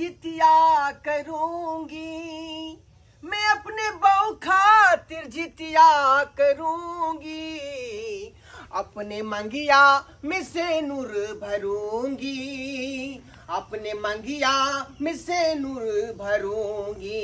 जितिया करूंगी, मैं अपने बहू खातिर जितिया करूंगी, अपने मंगिया में से नूर भरूंगी, अपने मंगिया में से नूर भरूंगी।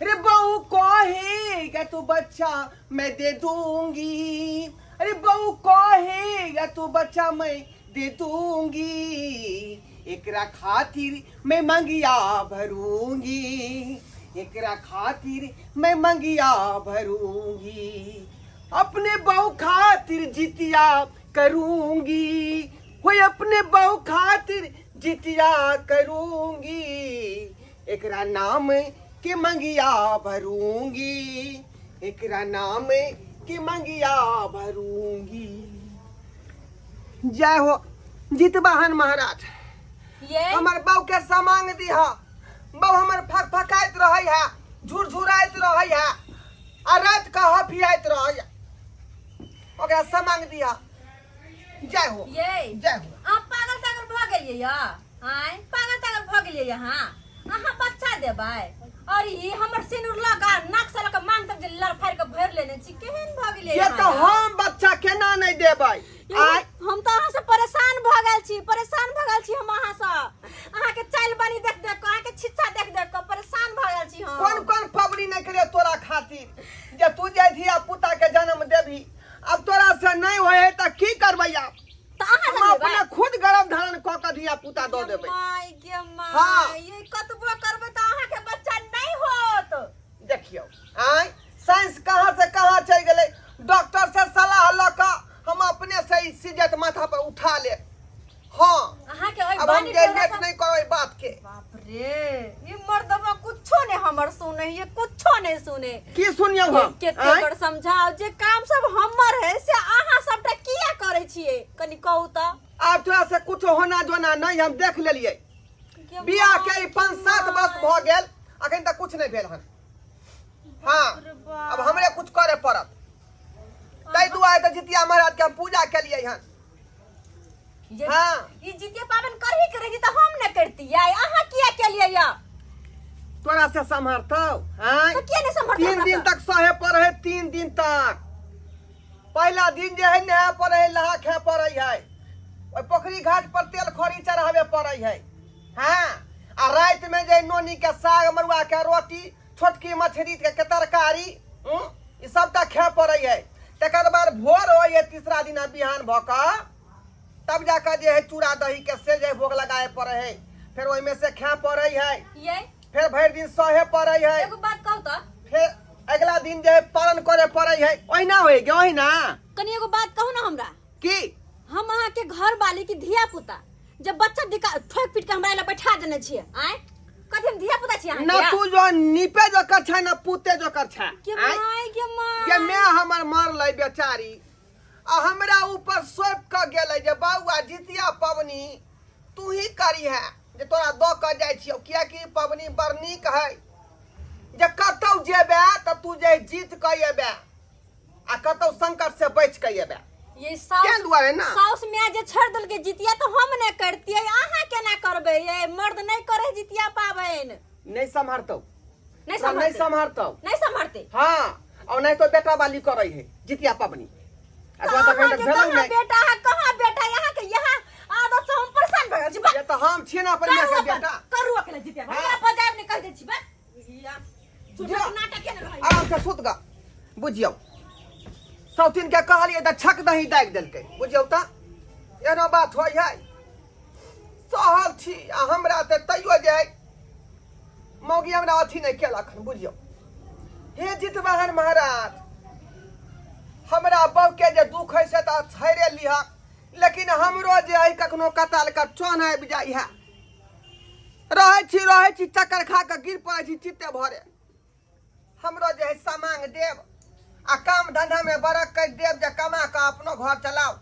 अरे बहू कहेगा तो बच्चा मैं दे दूंगी, अरे बहू कहेगा तो बच्चा मैं दे दूंगी, एकरा खातिर मैं मंगिया भरूंगी, एकरा खातिर मैं मंगिया भरूंगी, अपने बहू खातिर जितिया करूंगी, हो अपने बहू खातिर जितिया करूंगी, एकरा नाम के मंगिया भरूंगी, एकरा नाम के मंगिया भरूंगी। जय हो जितवाहन महाराज। ये हमर बहू के सामांग दिहा, बहू हमर फक फकाइत रहै है, झुरझुराइत रहै है आ रात के हफियाइत रहै है, ओकरा सामांग दिहा। जय हो। ये जय हो। आप पागल तागल भऽ गेलियै या? आँय पागल तागल भऽ गेलियै यहाँ? अहाँ बच्चा देबै और ई हमर सिनुर लगा नाक से लऽ कऽ मांग तक जे लड़ फाड़ि कऽ भरि लेने छी, केहन भऽ गेलियै ये अहाँ तऽ यौ? हम बच्चा केना नहि देबै? यौ, आँय हम तऽ अहाँ से परेशान भऽ गेल छी, परेशान भऽ गेल छी हम अहाँ से। अहाँ के चालि बानी देख देख कऽ, अहाँ के छिच्छा देख देख कऽ परेशान भऽ गेल छी हम। कोन कोन पबनी नहि केलियै तोरा खातिर जे तू जे धिया पुता के जन्म देबही, अब तोरा से नहीं होय है तऽ की करबै आब? तऽ अहाँ हम जनबै? अपने खुद गर्भ धारण कऽ के धिया पुता दऽ देबै। माय गे माय, हाँ। ये कतबो करबै तऽ अहाँ के बच्चा नहीं होत। देखियौ आँय साइंस कहाँ से कहाँ चलि गेलै, डॉक्टर से सलाह लऽ कऽ हम अपने से ई सीजत माथा पर उठा लेब। हाँ। अहाँ के ओहि अब हम बानी जे डोरा लेट सब नहीं करबै बात के। बाप रे, ई मर्दवा कुछो नहीं हमर सुने, ये कुछो नहीं सुने। की सुनियौ हम? केते आँय? बड़ समझाओ जे काम सब हमर है से अहाँ सबटा किया करै छियै, कनी कहू तऽ। आब तोरा से कुछ होना जोना नहीं, हम देख लेलियै। गे बियाह माय, के ई 5-7 वर्ष भऽ गेल, अखन तक कुछ नहीं भेल हन। हाँ, बाप रे बाप। अब हमरे कुछ करे पड़त, ताहि दुआरे तऽ जितिया महाराज के हम पूजा केलियै हन। ये हाँ। ई जितिया पाबनि करही के रही तऽ हम नहि करतियै, अहाँ किया केलियै या? तोरा से सम्हारतौ? आँय? तऽ किया नहि सम्हारतौ 3 हमरा दिन से? तक सहे पड़े है, 3 दिन तक। पहला दिन जे है नहा पड़े है, नहा खाए पड़े है, ओहि पोखरी घाट पर तेल खरी चढ़ावे पड़े है। हाँ, आ राति में जे नोनी के साग मरुआ के रोटी, छोटकी मछली के तरकारी, ई सबटा खाए पड़े है। तकर बाद भोर होइ है तीसरा दिन बिहान भऽ कऽ तब जाकर जे है चूड़ा दही के से जे भोग लगाए पड़े है, फिर ओहिमे से खाए पड़े है। ये? फिर भरि दिन सहे पड़े है। एगो बात कहू तऽ? फिर अगला दिन जे है पालन करे पड़े है। ओहिना होय गे, ओहिना। कनी एगो बात कहू ना हमरा। की? हम अहाँ के घर वाली की धिया पुता जब बच्चा दिका ठोक पीट के हमरा लए बैठा देने छियै, आँय कथी हम धिया पुता छियै अहाँ ना के? तू जो नीपे जोकर छै ना पूते जोकर छै। के आँय? माय गे माय। ये मैं हमर मरलै बेचारी आ हमरा ऊपर सौंप के गेलै जे बौआ जितिया पबनी तू ही करी है, जे तोरा दऽ के जाइ छियौ, कियाकि ई पबनी बड़ नीक है, जे कतौ जेबे तऽ तू जे जीत के एबे आ कतौ संकट से बच के एबे। ये साउस के दुआरे ना? साउस माय जे छोड़ देलकै जितिया तऽ हम नहि करतियै, अहाँ केना करबै? ये मर्द नहि करे जितिया पाबनि। नहीं सम्हारतौ। नहीं तोरा नहीं सम्हारतै। सम्हारतौ। नहीं सम्हारतै। हाँ, और नहीं तो बेटा वाली करै है जितिया पबनी। आ तोरा तऽ एखन तक अहाँके भेलौ कहाँ नहि। बेटा है, कहाँ बेटा है? यहाँ के यहाँ आदत से हम परेशान भऽ गेल छी, बस। ये तऽ हम छियै ने अपन करू मायके अपन, बेटा। करू अकेले जितिया। हाँ। हमरा बजायब नहि कहि दै छी, बस। या, झूठा जा। नाटक केने रहै। आराम से सुत गा, बुझियौ सौतीन के कहलियै तऽ छक दही दागि देलकै, बुझियौ तऽ एहनो बात होइ है। सहल छी आ हमरा तऽ तैयो जे है मौगी हमरा अथी नहि केलक हन, बुझियौ। हे जितवाहन महाराज, हमरा बहू के जे दुख है से तऽ छेड़े लिहक, लेकिन हमरो जे है कखनो कताल के चोन आबि जाइ है, रहै छी रहै छी चक्कर खा कऽ गिर पड़ै छी चित्ते भरे। हमरो जे है सामांग देब आ काम धंधा में बरक कर देब जे कमा कऽ अपनो घर चलाओ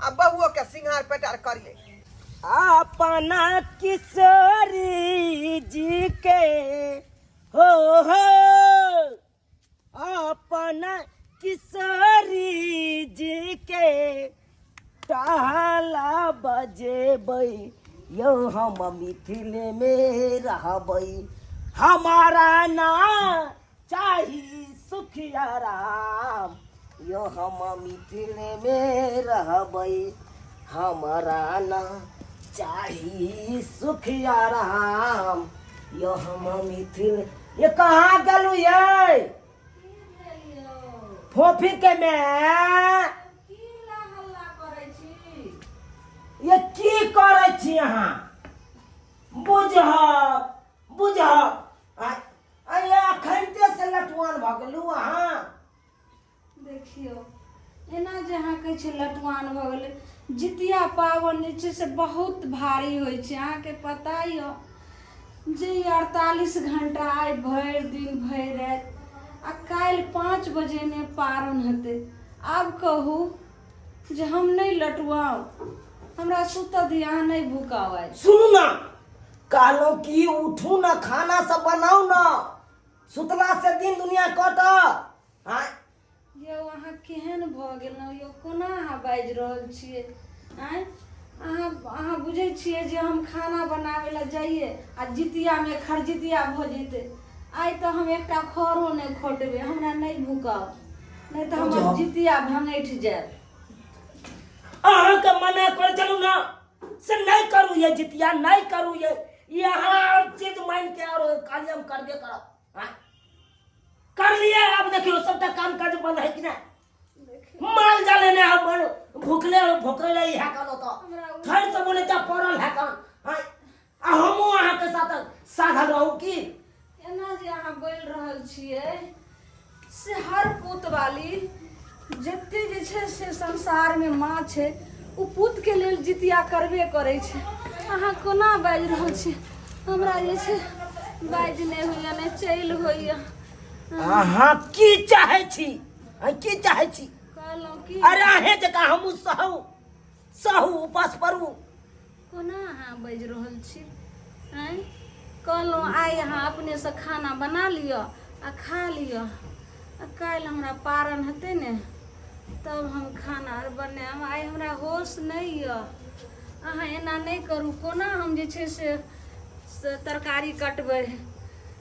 आ बहुओ के सिंगार पेटार करिए। अपना किशोरी जी के हो हो, अपना किशोरी जी के टहला बजेबै यौ हम मिथिले में रहबै हमारा ना चाही सुखिया राम यौ हम मिथिले में रहबै हमारा ना चाही सुखिया राम यौ हम मिथिल ये कहाँ गेलू ये फोफी के में ये की करै छी अहाँ बुझब बुझब अरे अखनते से लटुआन भऽ गेलू अहाँ देखियौ एना जे अहाँ कहै छियै लटुआन भऽ गेलै जितिया पाबनि जे छै से बहुत भारी होइ छै अहाँके पता यऽ जे ई 48 घण्टा आइ भरि दिन भरि राति आ काल्हि 5 बजेमे पारण हेतै आब कहू जे हम नहि लटुआउ हमरा सुतऽ दिअ अहाँ नहि भुकाउ आइ सुनू ना कहलहुँ कि उठू ना खाना सब बनाउ ना सुतला से दिन दुनिया कटत आँय यौ अहाँ केहन भऽ गेलहुँ यौ कोना अहाँ बाजि रहल छियै आँय अहाँ अहाँ बुझै छियै जे हम खाना बनाबै लए जाइए आ जितियामे खरजितिया भऽ जेतै आइ तऽ हम एकटा खरो नहि खोटबै हमरा नहि भुकाउ नहि तऽ हमर बुझाउ। जितिया भंगठि जायत अहाँके मना कर चलू ना से नहीं करू ये जितिया नहीं करू ये ये अहाँ और चीज मान के और कार्य हम करबे करब आँय? कर लिए अब देखियो सबटा काम काज बंद है कि नहीं माल जाले ने हम भूखले भूखले रही है कनो तो थर से बोले जा पड़ल है कन आँय? आ हमहूँ अहाँके साथ साधल रहू की एना जे अहाँ बोलि रहल छियै से हर पूतवाली जते जे छै से संसारमे माँ छै ओ पूतके लेल जितिया करबे करै छै अहाँ कोना बाजि रहल छी हमरा जे छै बाजि नहि होइए नहि चलि होइए अहाँ की चाहै छी अहाँ की चाहै छी कहलहुँ की अरे अहें जकाँ हमहूँ सहू सहू उपास परू कोना अहाँ बाजि रहल छी आँय कहलहुँ आइ अहाँ अपनेसँ खाना बना लिअ आ खा लिअ आ काल्हि हमरा पारण हेतै ने तब हम खाना आर बनायब आइ हमरा होश नहि यऽ अहाँ एना नहि करू कोना हम जे छै से से तरकारी कटबै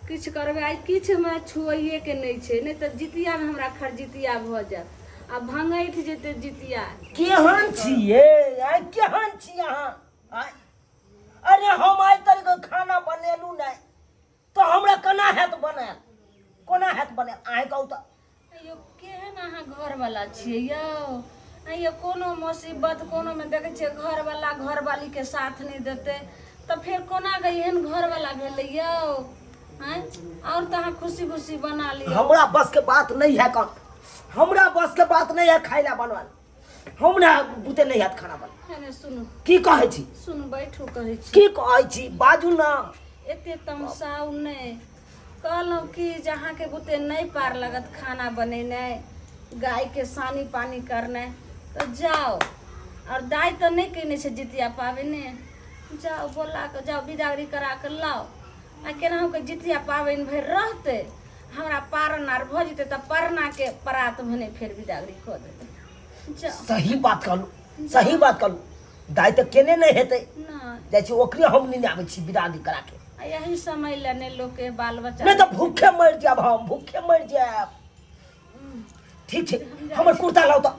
किछु करबै आइ किछु हमरा छुअइएके नहि छै नहि तऽ जितियामे हमरा खरजितिया भऽ जायत आ भङ्गठि जेतै जितिया केहन छियै आइ केहन छी अहाँ आँय? अरे हम आइ तक खाना बनेलहुँ नहि तऽ हमरा केना हैत बनायल कोना हैत बनायल अहाँ कहू तऽ यौ केहन अहाँ घरवला छियै यौ यौ कोनो मुसीबत कोनोमे देखै छियै घरवला घरवालीके साथ नहि देतै तऽ फेर कोना कऽ एहन घरवला भेलै यौ आँय आओर तऽ अहाँ खुशी खुशी बना लिअ हमरा बस के बात नहीं है कौन हमरा बस के बात नहीं है खाइ ला बनवाल हमरा बुते नहीं हैत खाना बन अरे सुनू की कहै छी सुनू बैठू कहै छी की कहै छी बाजू ना एते तमसाउ नहि कहलहुँ कि जे अहाँके बुते नहि पार लगत खाना बनेनाइ गायके सानी पानी करनाइ तऽ जाउ आओर दाइ तऽ नहि कयने छै जितिया पाबनि जाउ बोला कऽ जाउ बिदागरी करा कऽ लाउ आ केनाहु कऽ जितिया पाबनि भरि रहतै हमरा पारन आर भऽ जेतै तऽ परनाके परात भने फेर बिदागरी कऽ देबै जाउ सही बात कहलू सही बात कहलू दाइ तऽ केने नहि हेतै नहि जाइ छी ओकरे हम नेने आबै छी बिदागरी करा के आ यही समय लए ने लोकके बाल बच्चा नहि तऽ भूखे मरि जायब हम भूखे मरि जायब ठीक छै हमर कुर्ता लाउ तऽ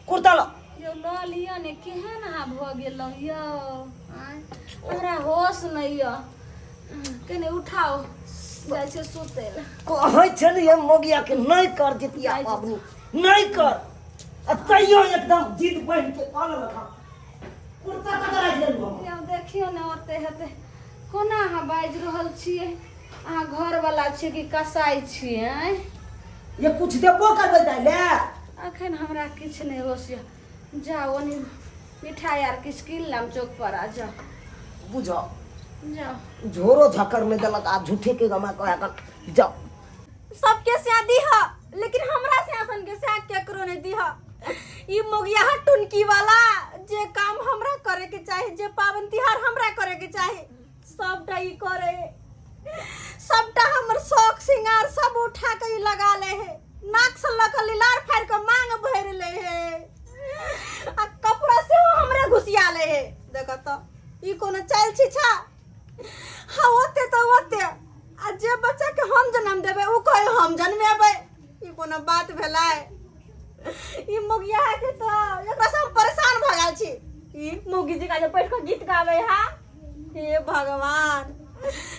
कुर्ता लाउ यौ लऽ लिअ ने केहन अहाँ भऽ गेलहुँ यौ आँय हमरा होश नहि यऽ कने उठाउ जाइ छै सुतै लए कहै छलियै मोगिया के नहि कर जितिया पाबनि नहि कर आ तैयो एकदम जिद बान्हि के कऽ लेलक हँ। कुर्ता कतऽ राखि लेलहुँ हम यौ देखियौ ने ओते हेतै कोना अहाँ बाजि रहल छियै अहाँ घरवला छियै कि कसाइ छियै आँय ये कुछ देबो करबै दाइ ले अखन हमरा किछु नहि होश यऽ जाउ ओनी मिठाइ आर किछु कीन लाम चौक पर आ जाउ बुझो जाउ झोरो झकर नहि देलक आ झूठे के गमा कह कऽ जाउ सबके स्या दीह लेकिन हमरा स्या सन के स्या केकरो नहीं दीह ई मोगिया टुनकी वाला जे काम हमरा करे के चाही जे पावन तिहार हमरा करे के चाही सबटा ई करे सबटा हमर शौक सिंगार सब उठा के ई लगा ले है नाक से लऽ के लीलार फाड़ के मांग भरि ले है आ कपड़ा सेहो हमरे घुसिया ले है देखो तो ई कोनो चालि छी छा? हाँ ओते तऽ ओते, आ जे बच्चा के हम जन्म देबै ओ कहे हम जन्मेबै, ई कोनो बात भेलै? ई मुगिया के तऽ एकरा से हम परेशान भऽ गेल छी। ई मुगी जी का जे बैठ कऽ गीत गाबै हा, हे भगवान,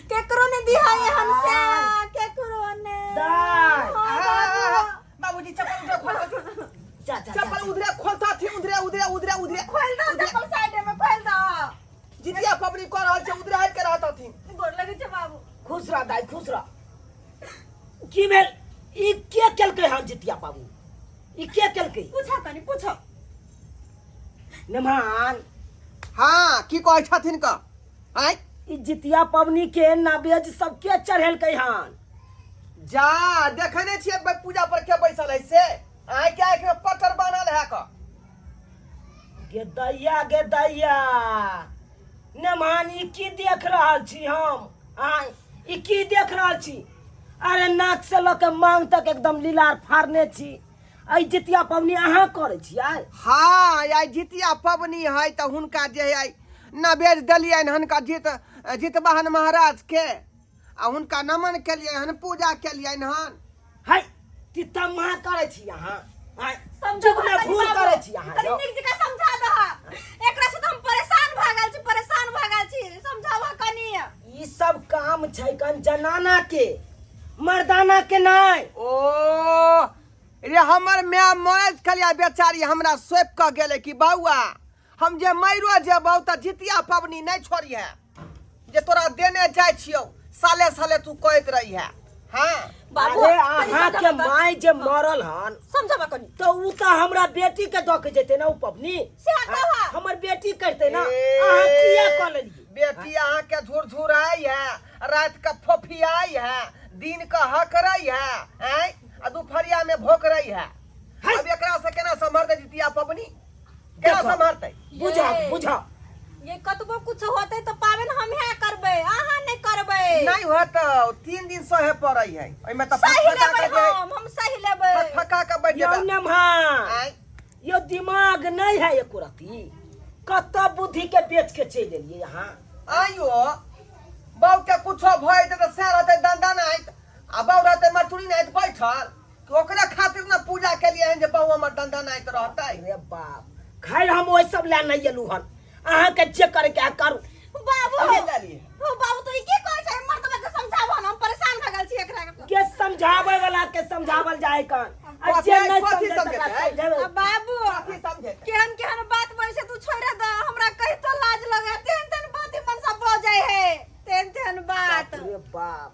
केकरो ने दिहा एहन से, केकरो ने। दाइ। हाँ, बाबू। बाबूजी चप्पल उधरे खोल दो। जा जा। चप्पल उधरे खोलता थी, उधरे उधरे उधरे उधरे। खोल दो चप्पल, साइड में खोल दो। जितिया पबनी कर रहल छै, उधरे हट के रहता थी। गोर लगे छै बाबू। खुश रह दाइ, खुश रह। की भेल? ई के केलकै हन जितिया बाबू? ई के केलकै? पूछा कनी, पूछो। मेहमान। हाँ, की कहै छथिन का आय? ई जितिया पबनी के नवेज सब के चढ़ेलकै हन? जा देखे नहीं छियै पूजा पर के बैसल है से? आय के आँखि में पत्थर बान्हल है का? गे दैया, गे दैया, नेमान, ई की देख रहल छी हम? आय, ई की देख रहल छी? अरे नाक से लऽ के मांग तक एकदम लीलार फाड़ने छी। एहि जितिया पबनी अहाँ करै छियै? हाँ, आइ जितिया पबनी है तऽ हुनका जे है नवेद देलियनि हुनका जितवाहन महाराज के, आ हुनका नमन केलियनि हन, पूजा केलियनि हन। है तितम्मा करै छी अहाँ? आँय, समझो युग में कनी भूल बाबू, करै छी अहाँ कनी यौ। नीक जकाँ समझा दह एकरा से, तऽ हम परेशान भऽ गेल छी, परेशान भऽ गेल छी, समझाबह कनी। ई सब काम छै कन जनाना के, मर्दाना के नहि। ओ रे, हमर माय मरैत छलियै बेचारी हमरा सौंपि कऽ गेलै कि बौआ, हम जे मरियो जेबौ तऽ जितिया पबनी नहि छोड़िहे, जे तोरा देने जाइ छियौ साले साले तू कहैत रहिहे। हाँ बाबू, अरे कनी अहाँ के समझाबह। माय जे मरल हन, समझाबह कनी। तऽ उ तऽ हमरा बेटी के दऽ के जेतै ने उ पबनी। से कहऽ। हमर बेटी करतै ने, ए, अहाँ किया कऽ लेलियै? बेटी अहाँके झुरझुराइ है, राति के फोफियाइ है, दिन के हकरै है, आँय, आ दुपहरिया में भोकरै है। है। अब एकरा से केना सम्हरतै जितिया पबनी? केना देखो। सम्हरतै? बुझा ये। बुझा। ये कतबो कुछ होते तो पाबनि हमहे करबै, अहाँ नहि करबै। नहीं होत, 3 दिन सहे पड़ै है ओहिमे तऽ। सही फटफटा लेबै। के जे हम सही लेबै। फटफटा के बैठ यौ जेतै। नम्हा। आँय। यो दिमाग नहीं है एको रत्ती, कतऽ बुद्धि के बेच के चलि एलियै अहाँ? आइयो बाउ के कुछो भऽ जेतै तऽ सएह रहतै दनदनाइत, आ बाउ रहतै मरचुरी नाइत बैठल कि ओकरे खातिर ने पूजा केलियै हन जे बाउ हमर दनदनाइत रहतै। अरे बाप, खैर हम ओहि सब लए नहि एलहुँ हन, अहाँके जे करैके है करू। बाबू। कथी लए लिए? ओ बाबू, तो ई की कहै छै? मर्दबा के समझाबो न, हम परेशान भऽ गेल छी एकरा के। के समझाबै वाला के समझावल जाय कन, आ कथी जे नहि कथी समझे तकरा समझेतै? समझेबै। आ बाबू, कथी समझेतै? केहन केहन बात बजै छै, तू छोड़ि दे, हमरा कहितो लाज लगे, तेहन तेहन बात ई मनसा बजै है, तेहन तेहन बात। बाप रे बाप,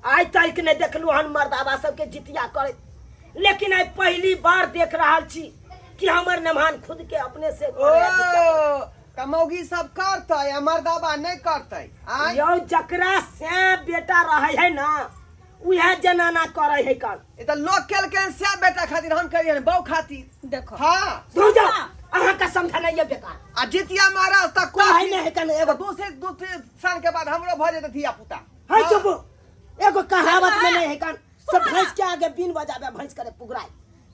आइ तक नहि देखलहुँ हन मर्दाबा सबके जितिया करैत, लेकिन आइ पहिली बार देख रहल छी कि हमर मेहमान खुद के अपने से ओ करैया जितिया। तऽ मौगी सब करतै आ मर्दाबा नहि करतै? आँय। यौ, जकरा से बेटा रहै है ना, उएह जनाना करै है कन। ई तऽ लोक केलकै से बेटा खातिर, हम करियै बहू खातिर। देखो। हाँ। दूर जाओ, अहाँके समझनाइए बेकार। आ जितिया महाराज तक कहै नहि है कन एगो दूसरे दूसरे साल के बाद हमरो भऽ जेतै धिया पुता। है चुप, एगो कहावत में नहीं है कन सब भैंस के आगे बीन बजाबे भैंस करे पुगराय,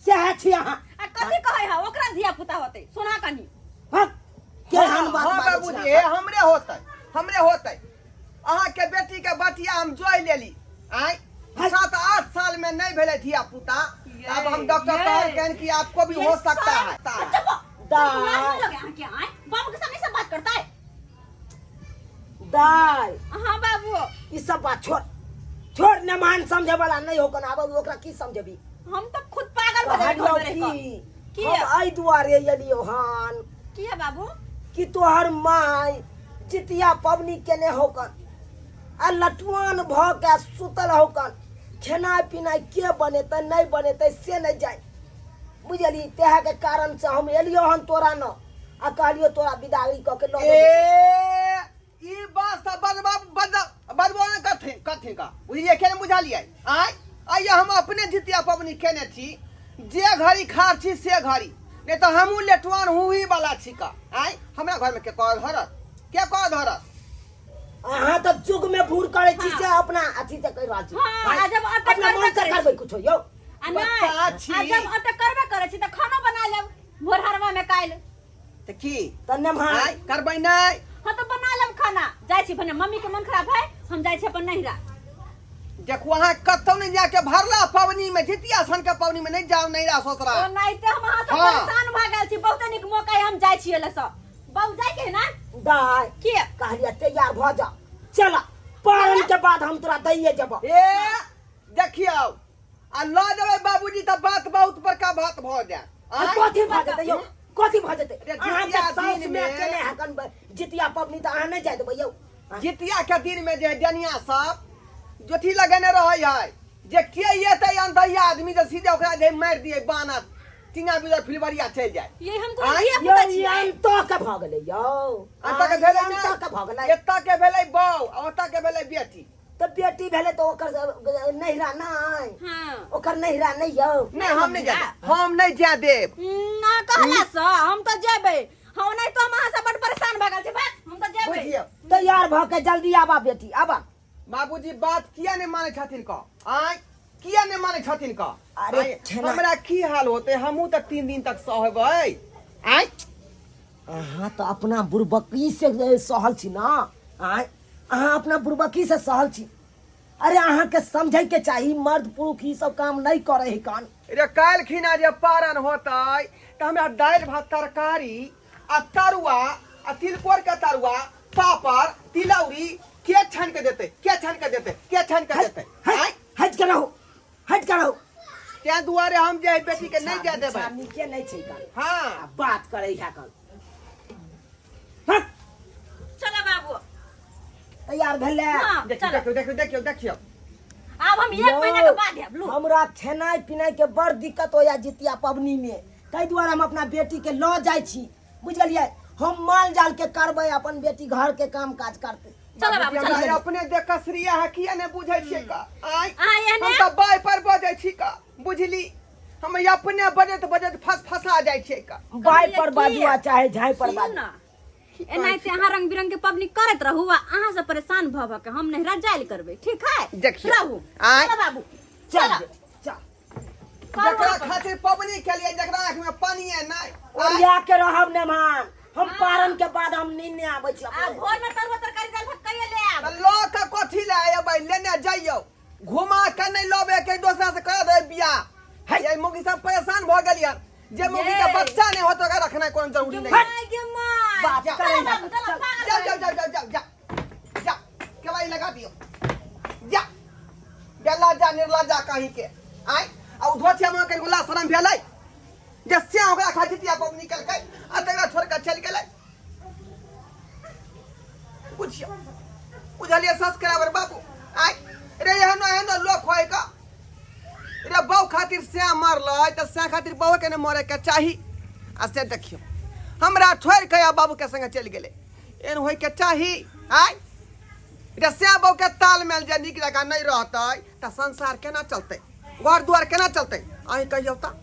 से है छी अहाँ। आ कथी कहै है, ओकरा धिया पुता होतै? सुना कनी। हाँ, केहन बात हाँ बाजै छी बाबूजी, अहाँ? हे हमरे होतै, हमरे होतै। अहाँके बेटी के बटिया हम जोइ लेली। आँय, 7-8 साल में नहीं भेलै धिया पुता, अब हम डॉक्टर कहलकनि कि आपको भी हो सकता है। चुप। दाइ। लाज नहीं लगे अहाँ के? आँय, बाबू के सामने सब बात करता है। दाइ। हाँ बाबू। ई सब बात छोड़ छोड़, नमान समझे वाला नहीं हो कन, आब ओकरा की समझेबी? हम तो खुद पागल भऽ जाए घर में रहि कऽ। की की? हम एहि दुआरे एलियो हन। की है बाबू? कि तोहर माय जितिया पबनी केने होकन आ लटुआन भऽ के सुतल होकन, खेनाइ पिनाइ के बनेतै नहि बनेतै से नहि जाय बुझली, तेहा के कारण से हम एलियो हन तोरा न आ कहलियो तोरा विदागरी कऽ के लऽ जेबौ। ए ई बात तऽ बजबा बज बजबो ने कथी कथी का बुझलियै के नहि बुझलियै? आँय, आइए हम अपने जितिया पबनी केने छी, जे घड़ी खार छी से घड़ी, नहि तऽ हमहूँ लेटवान हुही वाला छी का। आँय, हमरा घरमे के कह धरत, के कह धरत? अहाँ तऽ युग में भूर करै छी से अपना अथी से कहि रहल छी। हाँ, आ जब अतऽ अपना मन से करबे करै करबै छी। कुछो यौ। आ नहि, बच्चा छी। आ जब अतऽ करबे करै छी तऽ खानो बना लेब भोरहरवा में काल्हि। तऽ की तऽ नेमहान आँय करबै नहि हाँ तो बना लेब खाना जाइ छी भने मम्मी के मन खराब है हम जाइ छी अपन नहिरा देखू अहाँ कतौ नहि जाके भरला पबनी में जितिया सन के पबनी में नहीं जाओ नैरा ससुरा ओ नहीं ते हम अहाँ से हाँ। परेशान भऽ गेल छी बहुत नीक मौका है हम जाइ छी एले से बाबू जाइ के है ना दाय के कहलियै तैयार भऽ जा चल पारण के बाद हम तोरा दैये जेबो ए देखियौ आ लऽ जेबै बाबूजी तऽ बात बहुत बड़का बात भऽ जायत आ आँय? कथी भऽ जेतै यौ कथी भऽ जेतै रे, अहाँके जितिया साउस दिन में में- केने हकन जितिया पबनी तऽ अहाँ नहि जाय देबै यौ जितिया के दिन में जे डनिया सब जोथी लगेने रहै है जे के एतै अंधैया आदमी जे सीधे ओकरा जे मारि दिए बाना टीना बिजर फिलबरिया चलि जाय ये हम कोनो आँय? धिया यौ पुता ई छियै अंत के भऽ गेलै यौ अंत के भेलै ई ने अंत के भऽ गेलै एतऽ के भेलै बौ आ ओतऽ के भेलै बेटी तऽ बेटी भेलै तऽ ओकर नैहरा नहि हाँ ओकर नैहरा नहि यौ नहि हम नहि जाय हम नहि जाय देब ना कहला से हम तऽ जेबै हम नहीं तो हम अहाँ से बड़ परेशान भऽ गेल छी बस हम तऽ जेबै बुझियौ तैयार भऽ के जल्दी आबा बेटी आबा बाबूजी बात किया नहि मानै छथिन क आँय किया नहि मानै छथिन क अरे आँय, छेना- हमरा की हाल होते हमहूँ तऽ 3 दिन तक सहबै आँय अहाँ तऽ अपना बुड़बकी से सहल छी ना आँय अहाँ अपना बुड़बकी से सहल छी अरे अहाँके समझै के चाही मर्द पुरुष ई सब काम नहीं करे है कान रे काल्हि खिना जे पारन होतै तऽ हमरा दालि भात तरकारी आ तरुआ आ तिलकोर के तरुआ पापड़ तिलौरी के छानि के देतै के छानि के देतै के छानि के देतै आँय? हट के रहो हट के रहो ताहि दुआरे हम जे है बेटी के नहीं जाय देबै नीके नहीं छै कान हाँ आ बात करे है कान हट चलो बाबू तैयार भेलै हाँ देखियौ चलो देखियौ देखियौ देखियौ देखियौ आब हम एक महीना के बाद आयब लू हमरा खेनाइ पिनाइ के बड़ दिक्कत होइया जितिया पबनी में ताहि दुआरे हम अपना बेटी के लऽ जाइ छी बुझ गेलियै हम माल जाल के करबै अपन बेटी घर के काम काज करतै चलो बाबू हमरा चलो अपने देख कऽ श्री अहाँ किया नहि बुझै छियै का आँय अहाँ एहने हम तऽ बाइ पर बजै छी का बुझली हम अपने बजैत बजैत फस फसा जाइ छियै का बाइ पर की? बाजू आ चाहे झाइ पर सुनू बाजू ना एनाहिते अहाँ रंग बिरंग के पबनी करैत रहू आ अहाँ से परेशान भऽ भऽ के हम नहिरा जायल करबै ठीक है देखियौ। रहू आँय। चलो बाबू चल चलो चल करू जकरा अपन। खातिर पबनी केलियै जकरा आँखि में पानी है नहि ओरिया के रहब नेमान हम पारन के बाद हम नींद नहि आबै छी आ अपने। भोर में तरुआ तरकारी दाल भात कहिया ले आब तऽ लऽ कऽ कथी लए अयबै लेने जइयौ घुमा के नहि लबे के दोसरा से करा देबै बियाह है एहि मौगी सब परेशान भऽ गेलियै जे मौगी के ये। बच्चा नहि होत ओकरा रखनाइ कोनो जरूरी गे नहि माय गे माय बाप चलो करे बाबू चलो पागल जाओ जाओ जाओ जाओ जाओ जा जा केवाड़ी लगा दियो जा बेला जा निर्लज्जा कहीं के आय आ उ धोतिया में कनि गुला शरम भेलै जे से ओकरा खा जितिया पर निकलकै आ तकरा छोड़ के चलि गेलै बुझियौ बुझलियै सब्सक्राइबर बाबू आय रे एहनो एहनो लोक होय का रे बहू खातिर सैं मरलै तऽ सैं खातिर बहू के नहि मरैके चाही आ से देखियौ हमरा छोड़ि कऽ आ बाबूके संगे चलि गेलै एहन होइके चाही आय रे सैं बहूके तालमेल जे नीक जकाँ नहि रहतै तऽ संसार केना चलतै घर दुआर केना चलतै अहीं कहियौ तऽ।